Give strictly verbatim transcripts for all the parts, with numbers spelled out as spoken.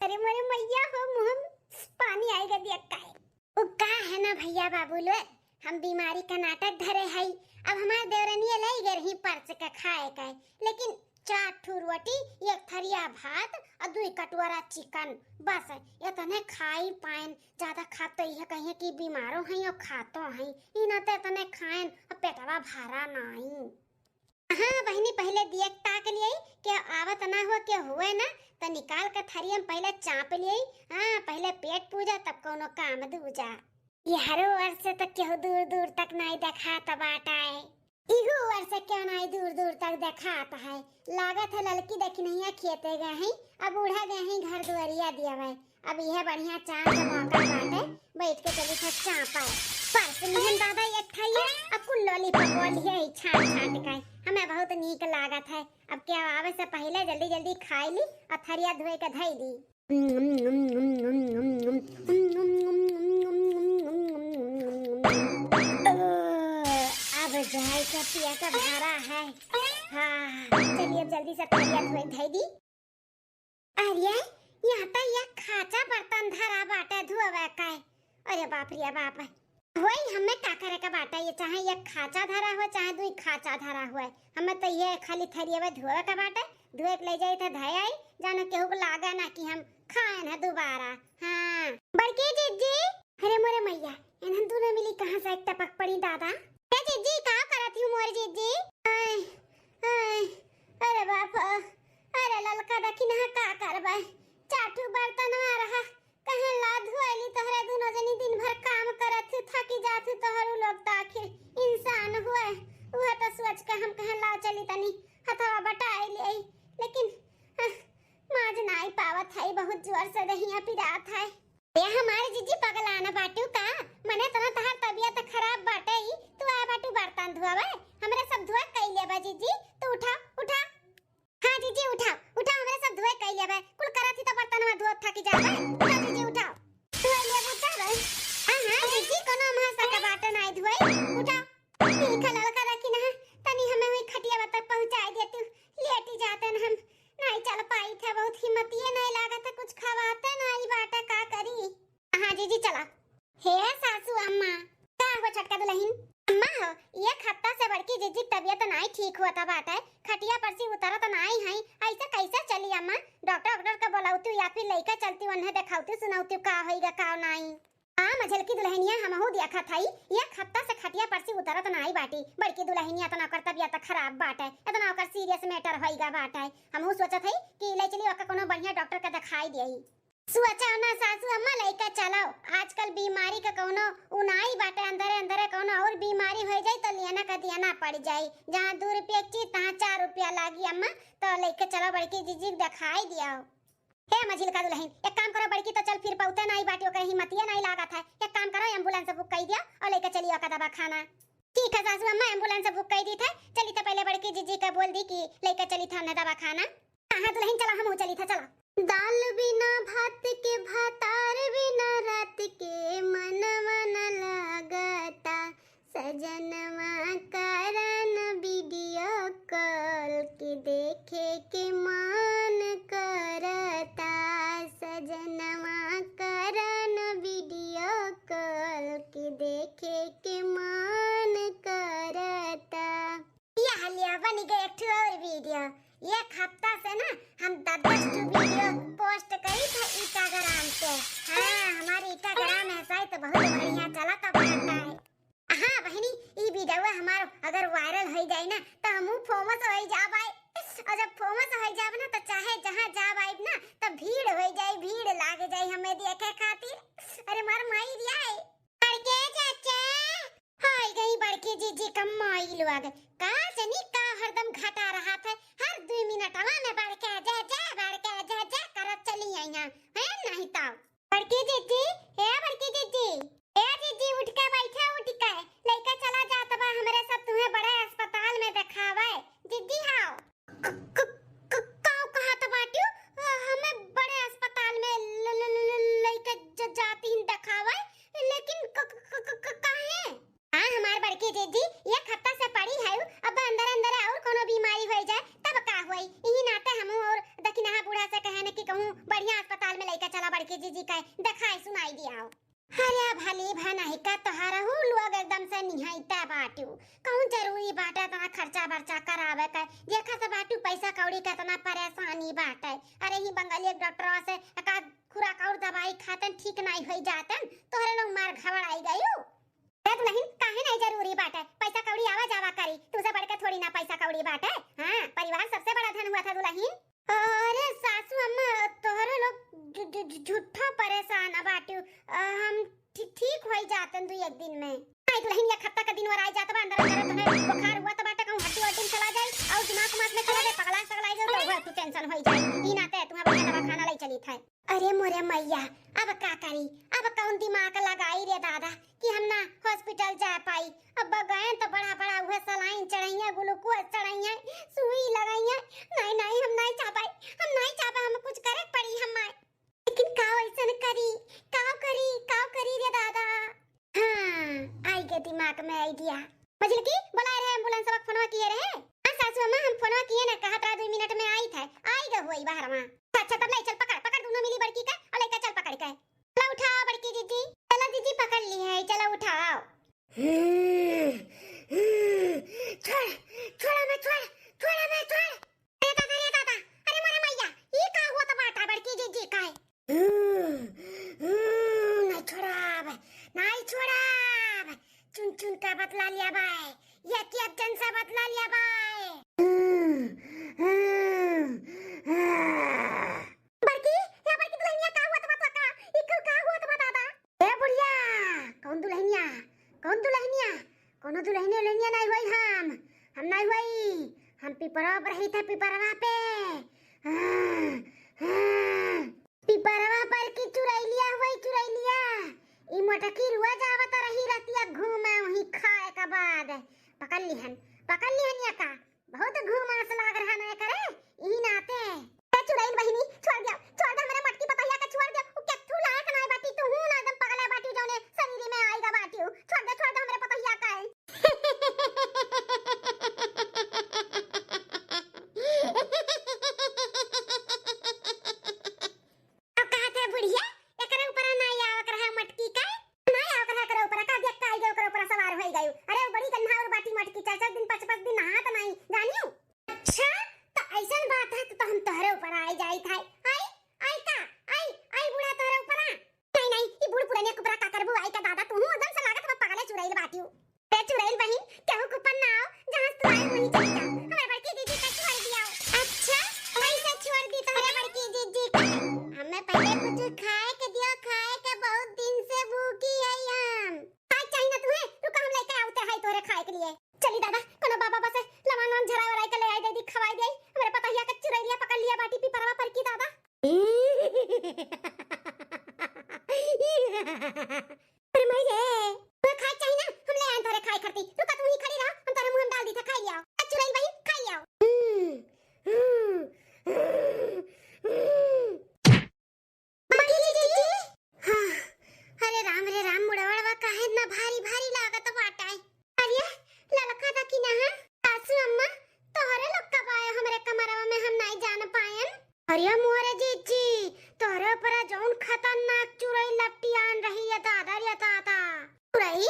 अरे मोरे मैया हो, मुँह में पानी आइगा देख के। उ का है ना भइया बाबू लोग, हम बीमारी का नाटक धरे हई। अब हमार देवरनिया लइ गए रही परस के खाए के, लेकिन चार ठू रोटी, एक थरिया भात और दुई कटोरा चिकन, बस एतने खाई पाएन। ज्यादा खाब तो यह कहिए कि बीमारो हई और खातो हई, ई ना तो एतने खाएन और पेटवा भरा नाई। हाँ बहिनी, पहिले दिया के ताक लियाई, के आवत ना हो, के हुए ना, त निकाल के थरिया में पहिले चाप लियाई। हाँ, पहिले पेट पूजा, तब कौनो काम दूजा। यहरो ओर से त केहू दूर दूर तक नाई देखात बाटे। इहू ओर से केहू नाई दूर दूर तक देखात है। लागत है ललकी दखिनहिया खेते गए हैं, अब बूढ़ा गए हैं घर दुआरिया दिया भाई। अब यह बढ़िया चाँप के मौका बाटे, बैठ के चली था चाँपा। परस निहन दादा एक थरिया, अब कुल लॉलीपॉप वाली है, छाट छाट के। हमें बहुत नीक लागत है। अब क्या आवे से पहिले जल्दी जल्दी खाई ली और थरिया धोए के धई दी। अब जाए के पिया के भरा है। हाँ, चलिए अब जल्दी से थरिया धोए धई दी। अरे, यहाँ त यह खाचा बर्तन धरा बाटे धोवे का। अरे बाप रे बाप। वही हमें का करे का बाटे, ये चाहे ये खाचा धरा हो, चाहे दुई खाचा धरा हुए, हमें तो ये खाली थरियवे धोवे का बाटे। धोए के ले जाई त धय आई, जानो केहू को लागे ना कि हम खाएन है दोबारा। हाँ, बड़की जिज्जी, अरे मोरे मैया, इन्हन दोनों मिली कहाँ से एक टपक पड़ी दादा। ए जिज्जी, का करत हूँ मोर जिज्जी? आय, आय, अरे बाप, अरे ललका दखिनहा का करबे, चार ठू बर्तनवा रहा, कहे ला धुआइली तोहरे दुनो जनी दिन भर काम करत हू, थकी जात हू, तोहरू लोग त आखिर इंसान हुए। उहे त सोच के हम कहे ला चली तनी हथवा बटाई लेई, लेकिन, आह, माज नाई पावत है, बहुत जोर से दहिया पिरात है। ए हमार जिज्जी पगलाना बाटू का? मने तना तहार तबियत खराब बाटे ई, तू आ बाटू बर्तन धोवे, हमरे सब धोए कई लेबा जिज्जी, तू उठा, उठा। हाँ जिज्जी उठाओ, उठाओ, हमरे सब धोए कई लेबे, कुल करत ही तो बर्तनवा धोत थकी जाबे, उठा जिज्जी उठाओ। धोए लेबू तब? हाँ, हाँ जिज्जी, कोनो हमार सका बाटे नाई धोए, उठाओ। ठीक है ललका रखी ना, तनी हमें वही खटिया तक पहुँचाई देती, लेटी जाते न हम। नहीं चल पाई थे, बहुत हिम्मतिये नहीं लागत है, कुछ खवाते नहीं बाटे, का करी? हाँ जीजी चला। हे सासू अम्मा, का हो छोटका दुलहिन? अम्मा हो, एक हफ्ता से बड़की जीजी के तबियत नहीं ठीक होता बाटे, खटिया पर से उतरत नहीं है, ऐसे कैसे चली अम्मा? डॉक्टर वॉक्टर के बोलावती या फिर लइका चलती, उन्हें देखावती सुनावती का होइगा का नहीं। हाँ, मझलकी दुलहिनिया, हमहू देखत हई, एक हफ्ता से खटिया पर से उतरत नाई बाटी। बड़की दुलहिनिया, इतना ओकर तबियत खराब बाटे, इतना ओकर serious matter होइगा बाटे। हमहू सोचत हई कि ले चली ओकर कोनो बढ़िया डॉक्टर के देखाई देई। सोचा ना सासू अम्मा, लइका चलाओ, आजकल बीमारी के कोनो उनाई बाटे, अंदरे अंदरे कोनो और बीमारी हो जाई तो लियाना का दियाना पड़ जाई। जहाँ दू रुपया के चीज, तहाँ चार रुपया लागी अम्मा, तो लइका चलाओ बड़की जीजी के देखाई दियाओ। हे मझिलका दुलहिन, एक काम करो, बड़की तो चल फिर पौते नाई बाटी, ओकर हिम्मतिये नाई लागत है। एक काम करो, ambulance book कई दिया और लेके चली ओका दवाखाना। ठीक है सासू अम्मा, ambulance book कई दी थे। चली तो पहले बड़की जीजी का बोल दी कि लेके चली था ना दवाखाना। हाँ, हाँ दुलहिन, चला, हमहू चली था, चला। दाल बिना भात के, भातार बिना रात के, मनवा न लागता। सजनवा करन video call के देखे के मान करता, सजनवा करन video call के देखे के मान करता। यह लिया बन गए एक ठो और video। एक हफ्ता से ना हम दस दस ठो video post करी था Instagram पे। हाँ, हमारे Instagram है site बहुत बढ़िया चला था, बढ़ता है। हाँ बहिनी, ई video हमार अगर viral होई जाई ना, तो हमहू famous होई जाब आई। और जब famous होई जाब ना, तो चाहे जहाँ जाब आइब ना, तो भीड़ होई जाई, भीड़ लाग जाई हमें देखे खातिर। अरे मार माई रिया है। बड़के चाचा, हाय गई बड़की जीजी का माई लोग। का जनी का हरदम घटा रहा था, हर दो मिनटवा में बड़के जा जा, बड़के जा जा करत चली आई हैं, हैं नहीं तो। बड़की जीजी, हे बड़की जीजी, ए जीजी, उठ के बैठे, उठ के। लइका चला जात बा हमरे सब, तुहें बड़े अस्पताल में देखावे। जीजी, हाओ। क-, क-, क-, काऊ कहत बाटियो? अ, हमें बड़े अस्पताल में ल-, ल-, ल-, ल-, लइका ज-, जाती ही देखावे, लेकिन क-, क-, क-, क-, काहे? हाँ, हमार बड़की जीजी, एक हफ्ता से पड़ी है, अब अंदर अंदर और कोनो बीमारी होई जाए, तब का होई? इही नाते हमहू और दखिनहा बूढ़ा से कहे न कि कहूँ बढ़िया अस्पताल में लइका बड़की जीजी का देखाई सुनाई दियाओ। अरे भली भनही का तोहरहू लोग एकदम से निहैता बाटू। कौन जरूरी बाटे इतना खर्चा बर्चा करावे के? देखा से बाटू पैसा कौड़ी के इतना परेशानी बाटे। अरे ही बंगाली एक डॉक्टरवा से एकाध खुराक और दवाई खातन ठीक नाई होई जातन, तोहरे लोग मार घबराई गयू। ए दुलहिन, काहे नाई जरूरी बाटे? पैसा कौड़ी आवा जावा करी, तुमसे बढ़ के थोड़ी ना पैसा कौड़ी बाटे। हाँ, परिवार सबसे बड़ा धन हुआ था दुलहिन। अरे सासू अम्मा, तोहरे लोग झु-, झु-, झु-, झूठो परेशान बाटू। अ, हम ठी-, ठीक होई जातन दू एक दिन में। आई दुलहिन, एक हफ्ता का दिन वर आई जात बा, अंदर अंदर तुम्हें बुखार हुआ तो बाटे, कहूँ हड्डी वड्डी में चला जाई और दिमाग उमाग में चला जाए, पगला सगला जाए, तो हुआ तू टेंशन होई जाए। ई नाते तुम्हें बढ़िया दवाखाना ले चली था। अरे मोरे मैया, अब का करी, अब कौन दिमाग लगाई रे दादा कि हम ना हॉस्पिटल जा पाई। अब गए तो बड़ा बड़ा उहे सलाइन चढ़इया, ग्लूकोज चढ़इया, सुई लगइया। नहीं नहीं, हम नहीं चाह पाई, हम नहीं चाह पाई, हम कुछ करे पड़ी हम माई। लेकिन का ऐसन करी, का करी, का करी रे दादा? हाँ, आई गे दिमाग में आइडिया। मझिलकी, बोलाए रहे एम्बुलेंस वाला, फोनवा किए रहे। हाँ सासू अम्मा, हम फोनवा किए ना, कहत रहा दो मिनट में आई था, आई गे होई बाहर वहाँ। अच्छा तब ले चल, पकड़ पकड़ दोनों मिली बड़की का और लइका चल पकड़ के। चलो उठाओ बड़की जीजी, चलो जीजी पकड़ ली है, चलो उठाओ। हम्म, हम्म, छोड़, छोड़ा मैं, छोड़, छोड़ा मैं, छोड़। अरे दादा, अरे दादा, अरे मोरे मैया, ई का हुआ तो बाटा बड़की जीजी का है? हम्म, हम्म, नहीं छोड़ाब, नहीं छोड़ाब। चुन चुन का बदला लिया बाय, ये किया जन से बदला लिया बाय। हम्म, हम्म, हम्म। बड़की, या बड़की दुलहिनिया, का हुआ तो बता का? ई का, का हुआ तो बता दा। ए बुढ़िया, कौन दुलहिनिया? कौन दुलहिनिया? कौनो दुलहिनिया उलहिनिया नहीं हुई हम। हम नहीं हुई। हम पिपरवा पर रही थे, पिपरवा पे। हाँ, हाँ। पिपरवा पर की चुरैलिया हुई, चुरैलिया। ई मोटकी रुआ जावत रही रतिया घूमे वहीं खाए के बाद। पकड़ लिहन, पकड़ लिहन या का? बहुत घूमास लाग रहा ना करे, ई नाते। ए चुड़ैल बहिनी, छोड़ दे, छोड़ दे हमरे मटकी पतहिया के, छोड़ दे। उ केथू लायक नाय बाटी, तू हूँ ना एकदम पगला बाटी, जौने शरीर में आइगा बाटी। छोड़ दे, छोड़ दे हमरे पतहिया का। अब कहा थे बुढ़िया, एकरे ऊपर ना आवक रहा मटकी का, ना आवक रहा एकरे ऊपर, का देख का आइगा ओकरे ऊपर सवार होई गयू। अरे वो बड़ी गन्हाउर बाटी मटकी, चार चार दिन, पाँच पाँच दिन नहात नहीं, जानियो। अच्छा, त ऐसन बात है, त, त हम तोहरे ऊपर आए जाई था। आई, आई का, आई, आई बूढ़ा तोहरे ऊपर आ। नहीं, नहीं, ई बूढ़ पुराने के ऊपर का करबू, आई का दादा, तू हूँ एकदम से लागत बा पगले चुड़ैल बाटियो। ए चुड़ैल बहिन, केहू के ऊपर ना आओ, जहाँ से तू आई वहीं चली जाओ। हमारे बड़की जीजी का छोड़ दिया। अच्छा, वैसे छोड़ दी तोहरे बड़की जीजी का। हमें पहले कुछ खाए के दियो, खाए के बहुत दिन से भूखी है हम। खाए चाहिए ना तुम्हें, रुका हम लेके आते हैं तोहरे खाए के लिए। चली दादा, कोनो बाबा बसे लवांग वांग झरा वराई के ले आई, दे दी, खवाई दे। हमरे पतहिया के चुरैलिया पकड़ लिया बाटी पिपरवा पर की दादा। अरे माई रे, तू खाए चाही ना, हम ले आए तोरे खाए खाती। रुका तू ही खड़ी रहो, हम तोरे मुंह में डाल दी था, खाई लियाओ। आ चुरैल बहिन, खाई लियाओ। हम्म, हम्म, हम्म, हम्म। बड़की जीजी? हाँ, अरे राम रे राम, मुड़वड़वा काहे इतना भारी भारी लागत बाटे? अरे, ललका दा की ना है? सासू अम्मा, तोहरे लोग कब आए हमरे कमरवा में, हम नहीं जान पायन। अरे मोरे जीजी, तोहरे ऊपर जौन खतरनाक चुरैल लपटियान रही, ये दादा रे दादा। चुरैल?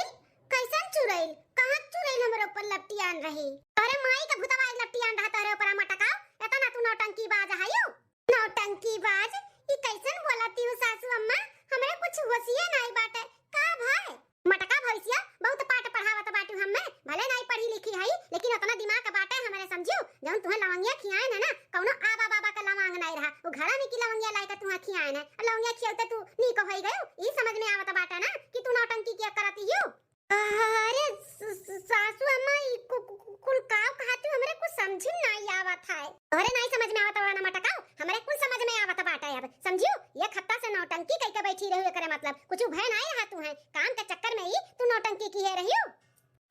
कैसन चुरैल? कहाँ चुरैल हमरे ऊपर लपटियान रही? तोहरे माई का भूतवा एक लपटियान रहा तोहरे ऊपर मटकाओ, इतना तू नौटंकी बाज हयू। नौटंकीबाज, ई कैसन बोलती हूँ सासू अम्मा? हमरे कुछ होशिये नाई बाटे। का भाई? मटका भैंसिया, बहुत पाठ पढ़ावत बाटू हम्मे। भले नाई पढ़ी लिखी हई, लेकिन उतना दिमाग बाटे हमरे, समझियो। जौन तुहे लवंगिया खियाए ना, ना, कौनो आबा बाबा का लवांग नाई रहा। वो घड़ा में की लवंगिया लाई का तुहे खियाए ना। और लवंगिया खियौते तू नीक होई गयो। ई समझ में आवत बाटे ना कि तू नौटंकी किया करती हूँ। अरे स-, स-, सासू अम्मा, ई कु-, कु-, कु-, कुल काव कहती हूँ, हमरे कुछ समझ में नाई आवत है। तोहरे नाई समझ में आवत बा ना मटकाओ, हमरे कुल समझ में आवत बाटे अब, समझियो? एक हफ्ता से नौटंकी कई के बैठी रही, एकरे मतलब कुछ भय नाई रहा तू है, काम के चक्कर में ही तू नौटंकी किए रही हो।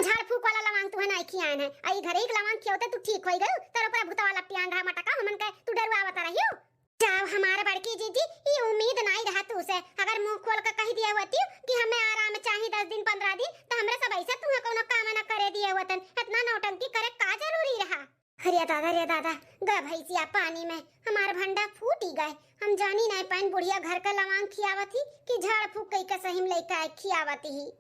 झाड़ फूक वाला लवांग तू है नाई खियान है, आई घरे एक लवांग खियौते तू ठीक होई गयो, तेरे ऊपर भूतवा लपटियान रहा मटकाओ, हमन के तू डरुआवत रही हो। जाओ हमार बड़की जीजी, ई उम्मीद नाई रहा तू से। अगर मुंह खोल के कह दिए होती कि हमें आराम चाही दस दिन, पन्द्रह दिन, तो हमरे सब ऐसे तुहे कोनो काम न करे दिए होतन। इतना नौटंकी करे का जरूरी रहा? अरे दादा, रे दादा, ग भैंसिया पानी में, हमार भंडा फूटी गए। हम जानी नाई पाइन बुढ़िया घर का लवांग खियावत ही कि झाड़ फूक कई के सही में लइका खियावत ही।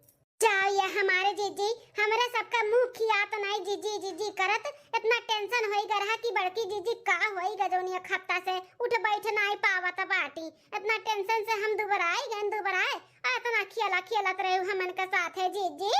जाओ ये हमारे जीजी, हमरे सबका मुंह खियात नाई जीजी जीजी करत। इतना टेंशन होई गरहा कि बड़की जीजी का होई गजौनी एक हफ्ता से उठ बैठ नाई पावत बाटी। इतना टेंशन से हम दुबराए गए दुबराए, आ इतना खियाला खियालत रहे हमन के साथ है जीजी।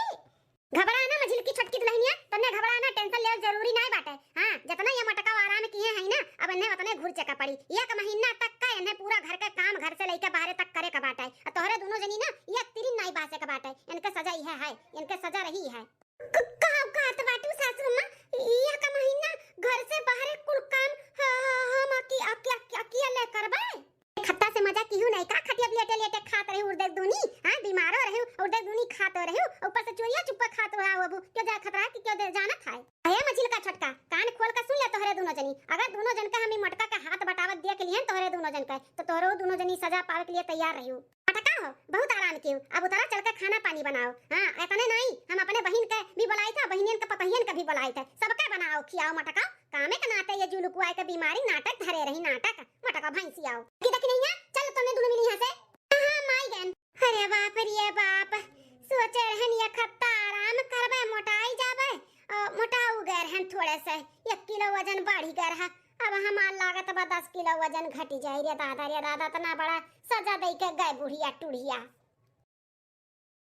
घबरा ना मझिलकी छोटकी दुल्हनिया, तन्ने घबरा ना, टेंशन लेवल जरूरी नाय बाटे। हाँ, जतना ये मोटका आराम किहे है ना, अब इन्हें उतने घुरचे का पड़ी। एक महीना तक का इन्हें पूरा घर के काम, घर से लइके बाहरे तक करे का बाटे। आ तोहरे दुनो जनी ना एक तिरिन नाय बासे का बाटे। इनके सजा इहे है, इनके सजा रही है। क-, का कहत बाटू सासू अम्मा? एक महीना घर से बाहरे कुल काम ह-, ह-, हम अकी-, अकी-, अकी-, अकेले करबे? एक हफ्ता से मजा किहू नहीं का? खटिया पे लेटे लेटे खात रही उर्दे दूनी, हाँ, बीमारो रही उर्दे दूनी खात रही, ऊपर से चोरिया चुप्पा खात रहा हो, अबू क्यों जा खतरा कि क्यों दे जानत है? अरे मझिलका छोटका, कान खोल के सुन ले तोहरे दुनो जनी, अगर दुनो जन के हम ई मोटका के हाथ बटावत देख लिहन तोहरे दुनो जन के, तो तोहरो दुनो जनी सजा पावे के लिए तैयार रही। मोटका हो, बहुत आराम कियो, अब उतरा चल के खाना पानी बनाओ। हाँ, इतने नहीं, हम अपने बहिन के भी बुलाई था, बहिनियन के पतहियन के भी बुलाई था, सबके बनाओ खियाओ मोटका। कामे के नाते ये जुलुकुआ के बीमारी नाटक धरे रही, नाटक। मोटका भैंसी आओ। कि देखी नहीं है? चल तन्ने दुनो मिली यहाँ से। हाँ, माई गन। अरे बाप रे बाप, सोचे रहन ये खत्ता आराम करबे, मोटाई जाबे, अ, मोटाऊ गए रहन थोड़े से, एक किलो वजन बढ़ी गए रहा। अब हमार लागत बा दस किलो वजन घटी जाई रे दादा, रे दादा, इतना बड़ा सजा दई के गए बुढ़िया टुढ़िया।